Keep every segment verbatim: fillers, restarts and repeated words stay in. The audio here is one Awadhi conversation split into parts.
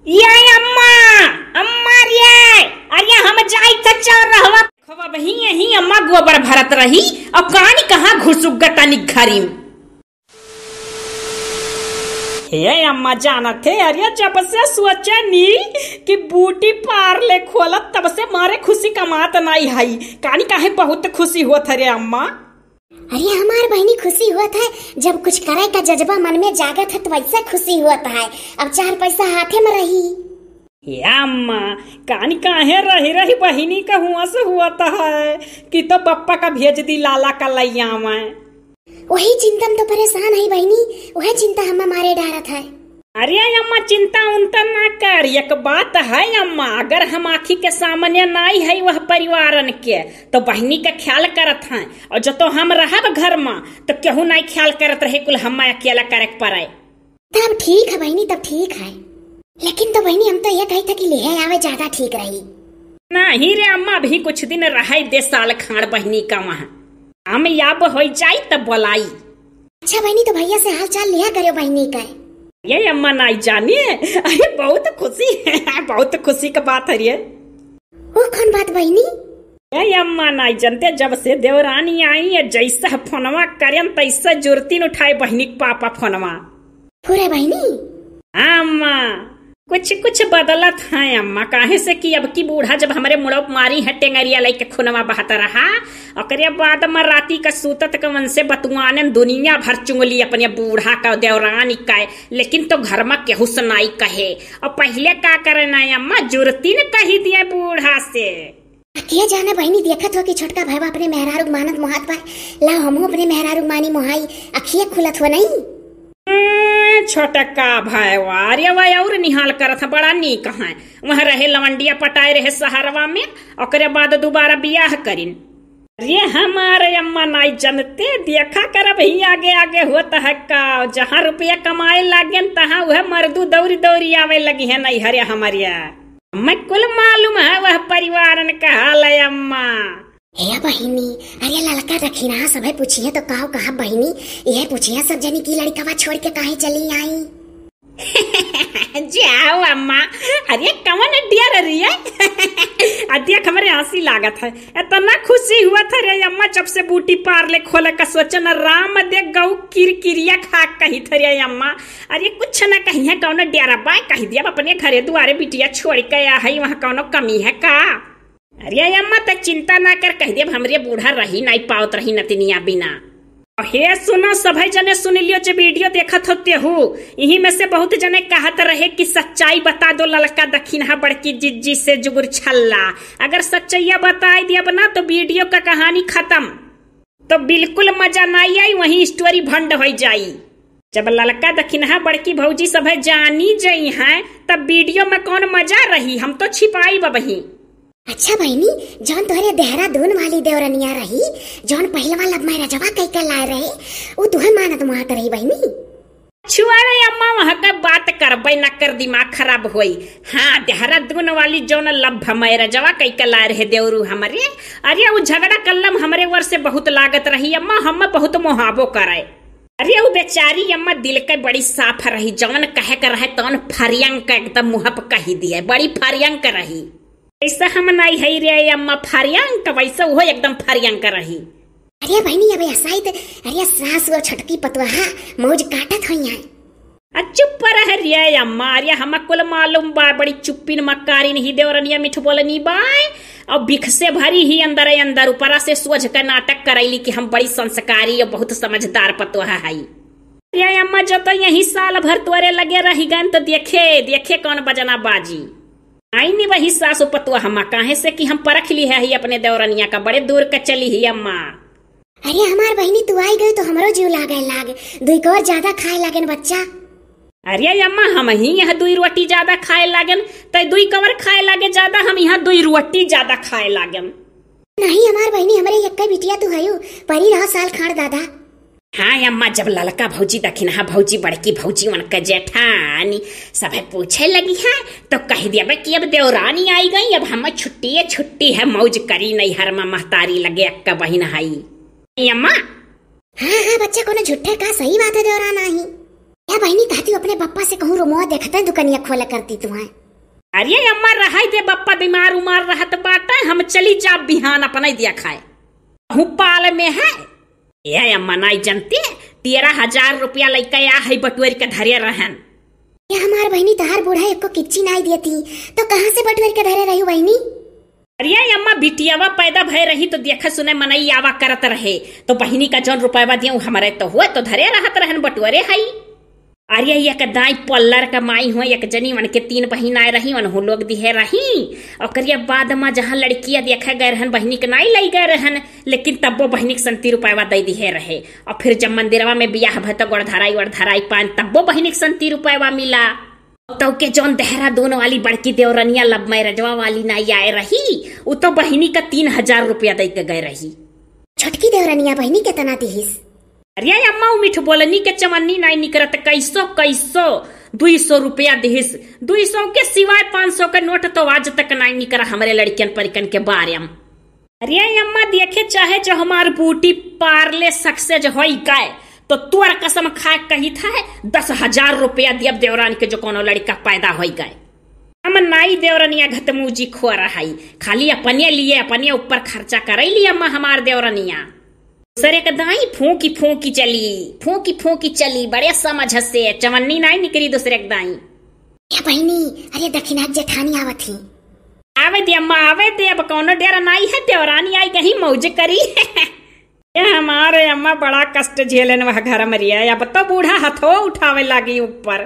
ये अम्मा, अम्मा रे, अरे हम जाई थे चौरहवा। खवा बही यही अम्मा गोबर भरत रही, और कानी कहाँ घुसुक गतानी घरी में। हे अम्मा जानत है, अरे जब से सोचे नी कि ब्यूटी पार्लर खोलत, तब से मारे खुशी कमात नाई हई। कानी काहे बहुत खुशी होत है रे अम्मा। अरे हमार बहिनी, खुशी होत है, जब कुछ करे का जज्बा मन में जागत है तो वैसे खुशी होत है। अब चार पैसा हाथे में रही। हे अम्मा, कानी काहे रही रही बहिनी का हुआ से होत है कि तो पप्पा का भेज दी लाला का लैया में। वही चिंता में तो परेशान है बहिनी, वही चिंता हमें मारे डारत है। अरे अम्मा, चिंता उंता ना कर। एक बात है अम्मा, अगर हम आँखी के सामने नाई है वह परिवारन के, तो बहिनी का ख्याल करत हैं, और जो तो हम रहब घर में, तो केहू नाई ख्याल करत रहे, कुल हमें अकेला करे के पड़े। तब ठीक है बहिनी, तब ठीक है, लेकिन तो बहिनी हम तो ये कही था कि लिहे आवे ज्यादा ठीक रही। नहीं रे अम्मा, अभी कुछ दिन रहे दे साल खाड़ बहिनी का वहाँ, हम याब हो जाई तब बोलाई। अच्छा बहिनी, तो भैया से हाल चाल लिया करो बहिनी का। ये अम्मा नाई जाने, अरे बहुत खुशी है, बहुत खुशी का बात है ये। वो कौन बात बहिनी? ये अम्मा नाई जानते, जब से देवरानी आई है, जैसा फोनवा करें तैसा जुरतीन उठाए बहिनी के पापा फोनवा। पूरा बहिनी? हाँ अम्मा, कुछ कुछ बदलत है अम्मा, काहे से कि अब की बूढ़ा जब हमरे मुड़ो मारी है टेंगरिया लेके खुनवा बहत रहा, ओकरे बाद में राती का सूतत का मन से बतुआनन दुनिया भर चुंगली अपने बूढ़ा का देवरानी का, लेकिन तो घर में केहू से नाई कहे। और पहले का करे ना अम्मा, जुरतीन कही दिए बूढ़ा से। अखिया जाने बहिनी, देखत हो कि छोटका भाईवा अपने मेहरारू के मानत मोहात बा, लाओ हमहू अपने मेहरारू के मानी मोहाई, अखिया खुलत हो नहीं। ए, छोटका भाईवा, अरे वह और निहाल करत है, बड़ा नीक है। वह रहे लवंडिया पटाए रहे सहरवा में, ओकरे बाद दोबारा बियाह करिन। अरे हमारे अम्मा नाई जनते, देखा करब ही आगे आगे होत है का, जहाँ रुपया कमाए लागेन तहाँ वह मर्दू दौरी दौरी आवे लगी है नहीं हरे हमारे। हमें कुल मालूम है वह परिवारन का हाल है अम्मा। हे बहिनी, अरे ललका दखिनहा सभे पूछिहे तो काव कहा बहिनी, यह पूछिहे सब जनी की लड़कवा छोड़ के काहे चली आई? जाओ अम्मा, अरे कवन डियर रही है? आ देख हमरे हँसी लागत है, इतना खुशी हुआ था रे अम्मा, जब से ब्यूटी पार्लर खोले का सोचे न राम दे गऊ किरकिरिया खा कही थे रे अम्मा। अरे कुछ न कही है कौनो डियर बा, कही दिया अपने घरे दुआरे बिटिया छोड़ के आ है, वहाँ कौनो कमी है का? अरे अम्मा, त चिंता ना कर, कह देब हमरे बूढ़ा रही नाई पावत रही नतिनिया बिना। हे सुनो, सभे जने सुन लियो, जे वीडियो देखत होते हो, इही में से बहुत जने कहत रहे कि सच्चाई बता दो ललका दखिनहा बड़की जिज्जी से जुगुर छल्ला। अगर सच्चैया बताई दियब ना तो वीडियो का कहानी खत्म। तो बिल्कुल मजा नाई आई, वहीं स्टोरी भंड हो जाई। जब ललका दखिनहा बड़की भौजी सभे जानी जई हैं, तब वीडियो में कौन मजा रही, हम तो छिपाई बबही। अच्छा बहिनी, जौन तोहरे देहरादून वाली देवरनिया रही, जौन पहिलवा लव मैरिजवा कइके लाए रहे, उ तुहे मानत मोहात रही बहिनी? छुआ रे अम्मा, वहाँ का बात करबे ना कर, दिमाग खराब होई। हाँ, देहरादून वाली जौन लव मैरिजवा कइके लाए रहे देवरू हमरे, अरे उ झगड़ा कल्लम हमरे वर से बहुत लागत रही अम्मा, हम बहुत मोहाबो करे। अरे उ बेचारी अम्मा दिल के बड़ी साफ रही, जौन कहे के रहे तौन फरियंग के एकदम मुँह पे कही दिए, बड़ी फरियंग रही। ऐसा हम नाई है रे अम्मा फरियंक, वैसे उहो एकदम फरियंक रही। अरे बहिनी, अबे हंसाई त, अरे सास और छोटकी पतोहा मौज काटत होई हैं। आ चुप रह रे अम्मा, अरे हम कुल मालूम बा, बड़ी चुप्पिन मक्कारी नहीं देवरनिया मिठ बोलनी बाय। और बिख से भरी ही अंदर अंदर, ऊपरा से सोझ के नाटक करैली कि हम बड़ी संस्कारी और बहुत समझदार पतोहा हई। अरे अम्मा, जो तो यही साल भर तोरे लगे रह गन तो देखे, देखे कौन बजना बाजी। आई नी वही सासु पतोह हमा, काहे से कि हम परख ली है ही अपने देवरनिया का, बड़े दूर का चली ही अम्मा। अरे हमार बहिनी, तू आई गई तो हमरो जीव लागे लाग, दुई कौर ज्यादा खाए लागेन बच्चा। अरे अम्मा, हम ही यह दुई रोटी ज्यादा खाए लागेन, तै दुई कवर खाए लागे ज्यादा, हम यहाँ दुई रोटी ज्यादा खाए लागेन। नहीं हमार बहिनी, हमरे यक्के बिटिया तू हयू, परी रहो साल खाड़ दादा। हाँ अम्मा, जब ललका भौजी दखिनहा भौजी, बड़की भौजी, उनके जेठानी सभे पूछे लगी है, तो कह दिया कि अब देवरानी आई गई, अब हम छुट्टी है, छुट्टी है, मौज करी नैहर में, महतारी लगे अक्का बहिन हई। ए अम्मा। हाँ हाँ बच्चा, कोनो झूठे का, सही बात है देवरान आई। या बहिनी, कहती अपने बप्पा से कहूँ रोमवा देखते दुकनिया खोले करती तुहैं। अरे अम्मा, रहै दे, बप्पा बीमार उमार रहत बाटे, हम चली जाब बिहान अपने देखाए। कहूँ पाल में है। ए अम्मा, नाई जनती, तेरह हजार रुपया लइके आ है बटुअर के धरे रहन। ये हमार बहिनी, तहार बूढ़ा एको किच्ची नाई देती, तो कहाँ से बटुअर के धरे रही बहिनी? अरे अम्मा, बिटियावा पैदा भय रही तो देखे सुने मनई आवा करत रहे, तो बहिनी का जौन रुपयवा दिया उ हमरे तो हुए तो धरे रहत रहन, बटुअरे हई। अरे एक दाई पल्लर का माई हुए, एक जनी उनके तीन बहिन आए रही, उनहु लोग दिहे रही। ओकरे बाद मा जहाँ लड़किया देखे गए रहन, बहिनी के नाई लई गए रहन, लेकिन तब्बो बहिनी के संती रुपयवा दे दिहे रहे। और फिर जब मंदिरवा में बियाह भय तो गोड़ धराई ओड़ धराई पान, तब्बो बहिनी के संती रुपयवा मिला। तो के जौन देहरादून वाली बड़की देवरनिया love marriageवा वाली नाई आए रही, उ तो बहिनी का तीन हजार रुपया दे के गए रही। छोटकी देवरनिया बहिनी केतना दिहिस? अरे अम्मा, उ मिठ बोलनी के चवन्नी नाई निकरत, कैसो कैसो दुई सौ रुपया दिहिस। दुई सौ के सिवाय पाँच सौ के नोट तो आज तक नाई निकरा हमरे लड़कियन परिकन के बारे में। अरे अम्मा, देखे चाहे जो हमार बूटी पार्ले success होई गए, तो तोर कसम खाए कही था है, दस हजार रुपया दियब देवरान के जो कोनो लड़का पैदा होई गए। हम नाई देवरनिया घतमूजी खो रहाई, खाली अपने लिए, अपने ऊपर खर्चा करैली अम्मा हमार देवरनिया। दूसरे के दाई फूंकी फूंकी चली, फूंकी फूंकी चली, बड़े समझ से, चवन्नी नाई निकरी दूसरे के दाई। ए बहिनी, अरे दखिना के जेठानी आवत ही। आवे दे अम्मा, आवे दे, अब कौनो डेरा नाई है, देवरानी आई गई मौज करी। ए हमारे अम्मा बड़ा कष्ट झेलन वह घर में रिया, अब तो बूढ़ा हथो उठावे लागी ऊपर।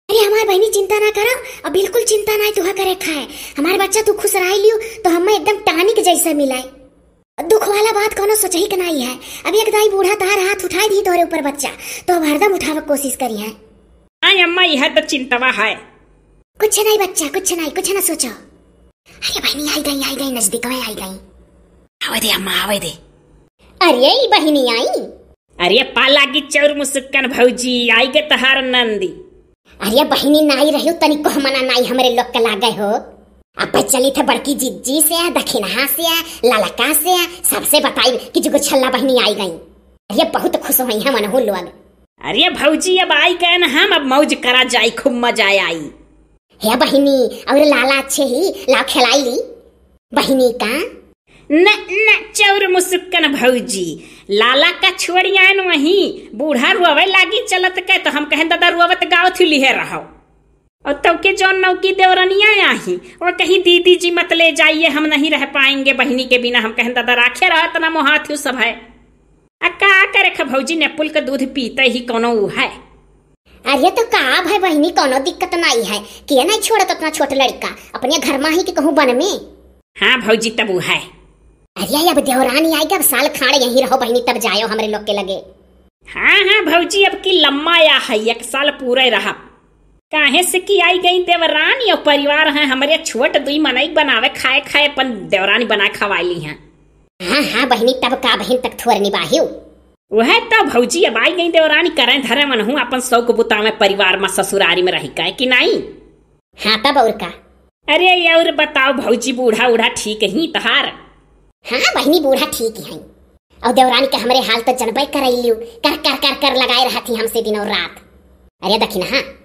अरे हमार बहिनी चिंता ना करो, अब बिल्कुल चिंता नाई तुहा करे खाए। हमार बच्चा तू खुश रह लियो तो हमें एकदम tonic जैसे मिलाए। दुख वाला बात कौनो सोचही के नाई है। अब एक दाई बूढ़ा तहार हाथ उठाई दी तोहरे ऊपर बच्चा, तो अब हरदम उठावे के कोशिश करी है। हाँ अम्मा, यह तो चिंतवा है। कुछ नाई बच्चा, कुछ नाई, कुछ ना सोचो। अरे बहिनी, आई गई, आई गई, नजदीक में आई गई। आवे दे अम्मा, आवे दे। अरे ई बहिनी आई। अरे पा लागी चौर मुसुक्कन भौजी, आई गे तहार नंदी। अरे बहिनी, नाई रहियो, तनी कोहमना नाई हमरे लोग के लागे हो। अब चली थे बड़की जिज्जी से, दखिनहा से, ललका से, सबसे बताई कि जुगो छल्ला बहिनी आई गई। अरे बहुत खुश होई हैं मनहू लोग। अरे भौजी, अब आई गए ना हम, अब मौज करा जाई, खूब मजा आई। हे बहिनी, और लाला अच्छे ही, लाओ खिलाई ली। बहिनी का? न, न, चौर मुसुक्कन भौजी, लाला का छोड़ियान वहीं, बूढ़ा रोवे लागी चलत के, तो हम कहें, "दादा, रोवत गावत ही लिहे रहो।" और तब के जौन नौकी देवरनिया आही, वो कहीं, "दीदी जी मत ले जाइए, हम नहीं रह पाएंगे बहिनी के बिना।" हम कहें, "दादा, राखे रहो, इतना मोहात ही सब है।" आ का करे ख भौजी, नेपुल के दूध पीते ही कौनो ऊ है। अरे तो का भाई बहिनी, कौनो दिक्कत नाई है, के नाई छोड़त उतना छोट लड़का अपने घर मा ही के कहूँ बन में। हाँ भौजी, तब ऊ है। अरे अब देवरानी आई, अब साल खाड़ यहीं रहो बहिनी, तब जायो हमरे लोग के लगे। हाँ हाँ भौजी, अब की लम्मा या है, एक साल पूरे रहा। काहे से कि आई गई देवरानी और परिवार है हमरे छोट, दुई मनई बनावे खाए खाए अपन देवरानी बनाए खवाए ली हैं। हाँ हाँ बहिनी, तब का बहिन तक थोर निबाहियो। वह तो भौजी, अब आई गई देवरानी, करें धरे मनहू अपन शौक बुतावे परिवार मा ससुरारी में रही का कि नाई। हाँ तब और का। अरे और बताओ भौजी, बूढ़ा उढ़ा ठीक ही तहार? हाँ बहिनी, बूढ़ा ठीक ही। और देवरानी के हमरे हाल तो जनबे करैलियो, कर कर कर कर लगाए रहत ही हमसे दिन और रात। अरे दखिनहा।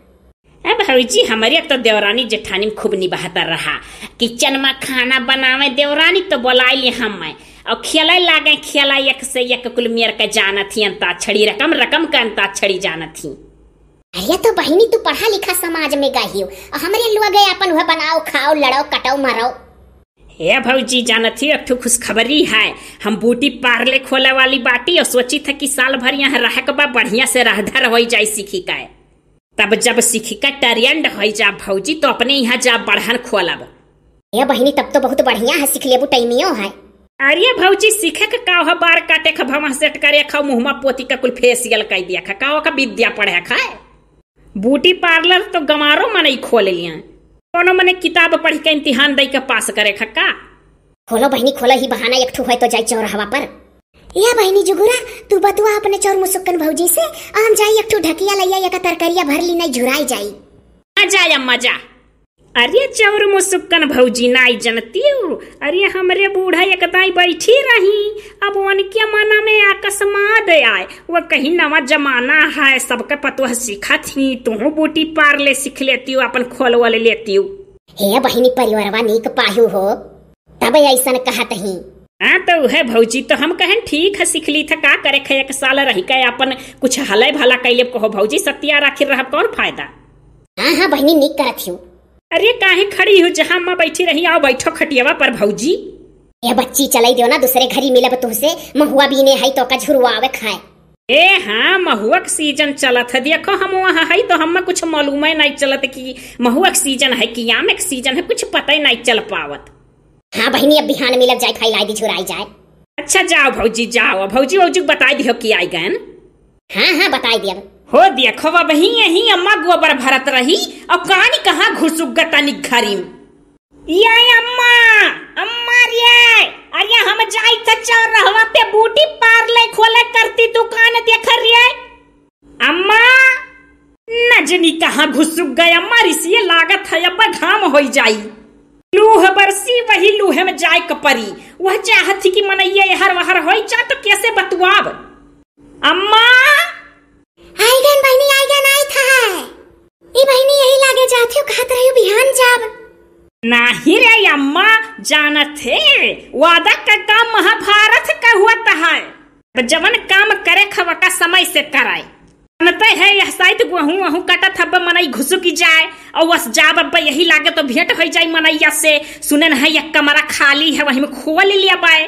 अब भौजी, हमरे तो देवरानी जेठानी में खूब निबहतर रहा। किचन मा खाना बनावे देवरानी तो बोलाए ले हम, और खेले लागे खेला, एक से एक कुल मेर के जानत ही अंताक्षरी, रकम रकम के अंताक्षरी जानत ही। अरे तो बहिनी, तू पढ़ा लिखा समाज में गई हो, और हमरे लोग गए अपन वह बनाओ खाओ, लड़ो कटो मरो। हे भौजी, जानत ही एक ठो खुशखबरी है, हम ब्यूटी पार्लर खोले वाली बाटी और सोची था कि साल भर यहाँ रह के बा बढ़िया से रहधर हो जाए सीखी का। तब जब सीखी का ट्रेंड हो जा भौजी, तो अपने यहाँ जा बढ़न खोलब। हे बहिनी, तब तो बहुत बढ़िया है, सीख लेबू, टाइमियो है। अरे भौजी, सीखे के का हो, बार काटे ख, भवा सेट करे ख, मुँह मा पोती का कुल फेशियल कर दिया ख, का ओका विद्या पढ़े ख? ब्यूटी पार्लर तो गंवारो मनई खोल लिया, कोनो मने किताब पढ़ के इम्तिहान दे के पास करे ख का? खोलो बहिनी, खोलो, ही बहाना एक ठो होए तो जाई चौराहवा पर। या बहिनी जुगुरा, तू बतुआ अपने चौर मुसुक्कन भौजी से, हम जाई एक ठो ढकिया लइया, एक तरकरिया भर ली, नहीं झुराई जाई। आ जा अम्मा जा। अरे चौर मुसुक्कन भौजी, नाई जनतियो? अरे हमरे बूढ़ा एक दाई बैठी रही, अब उनके मना में अकस्मात आए, वो कहीं नवा जमाना है, सबके पतोह सीखत ही, तुहू ब्यूटी पार्लर सीख लेतियो, अपन खोलवा ले लेतियो। हे बहिनी, परिवारवा नीक पायू हो, तब ऐसन कहत ही। हाँ, तो उहे भौजी, तो हम कहन ठीक है, सीख ली था, का करे खे, एक साल रही के अपन कुछ हले भला कैले कहो भौजी, सत्या राखी रहब, कौन फायदा? हाँ, हाँ बहिनी, नीक करत हियो। अरे काहे खड़ी हो, जहाँ अम्मा बैठी रही, आओ बैठो खटियावा पर भौजी। ए बच्ची, चलाई दियो ना, दूसरे घरी मिलब तुहसे, महुआ बीने है तो का झुरवावे खाए। ए हाँ, महुआ के सीजन चलत है, देखो हम वहाँ है तो हमें कुछ मालूम है नहीं चलत कि महुआ के सीजन है कि आम के सीजन है, कुछ पता ही नहीं चल पावत। हाँ बहिनी, अब बिहान मिलब जाए, फैलाई दी, झुराई जाए। अच्छा जाओ भौजी, जाओ, भौजी, भौजी बताई दियो कि आई गन। हाँ, हाँ, बताई दियब। हो देखो, अब ही यही अम्मा गोबर भरत रही, अब कानी कहाँ घुसुक गतानी घरी में। ये अम्मा, अम्मा रे, अरे हम जाई थे चौरहवा पे ब्यूटी पार्लर खोले करती दुकान देख रे। अम्मा, न जनी कहाँ घुसुक गए अम्मा, रिसिए लागत है, अब घाम होई जाई। लूह बरसी, वही लूहे में जाए क परी। वह चाहत थी कि मनैया एहर वहर होई जा तो कैसे बतुआब? अम्मा! आई गन बहिनी, आई गन, आई था। ई बहिनी यही लागे जात हो, कहत रही बिहान जाब। नाही रे अम्मा, जानत है, वादा का काम महाभारत का हुआ है। जवन काम करे खवका समय से कराए। जानते है यह साइत गोहूं वहूं कटत हब्बे मनई घुसुकी जाए, और वस जाब अब्बे यही लागे तो भेंट होई जाई मनैया से। सुनन है एक कमरा खाली है, वही में खोल लिया बाय।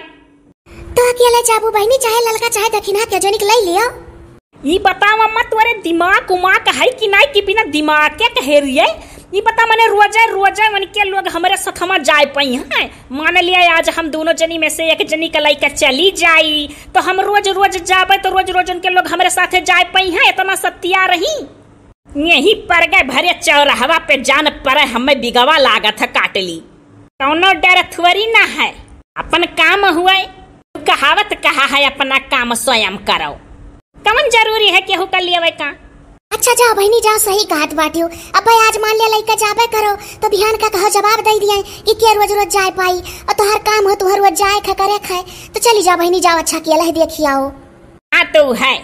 तो अकेले जाबू बहिनी, चाहे ललका चाहे दखिना के जोनिक लई लियो। ई बताओ अम्मा, तोरे दिमाग उमाग है कि नाई कि बिना दिमाग के कहे रिये? ई बता मने रोजे रोजे उनके लोग हमरे सथमा जाए पई हैं? मान लिया आज हम दोनों जनी में से एक जनी के लइके चली जाई, तो हम रोज रोज जाबे तो रोज रोज उनके लोग हमरे साथे जाए पई हैं? इतना सत्या रही। यही पर गए भरे चौराहवा पे जान पड़े, हमें बिगवा लागत है काट ली। कौनो डर थोड़ी ना है, अपन काम हुए। कहावत कहा है, अपना काम स्वयं करो। कवन जरूरी है केहू का लेवे का? अच्छा जाओ बहिनी जाओ, सही कहत बाटियो। अब्बे आज मान लिया लइका जाबे करो, तो बिहान का कहो जवाब दे दिया कि के रोज रोज जाए पाई, और तोहर काम हो, तोहर रोज जाए खा करे खाए, तो चली जाओ बहिनी जाओ, अच्छा किया लह देखी आओ। हाँ तो है,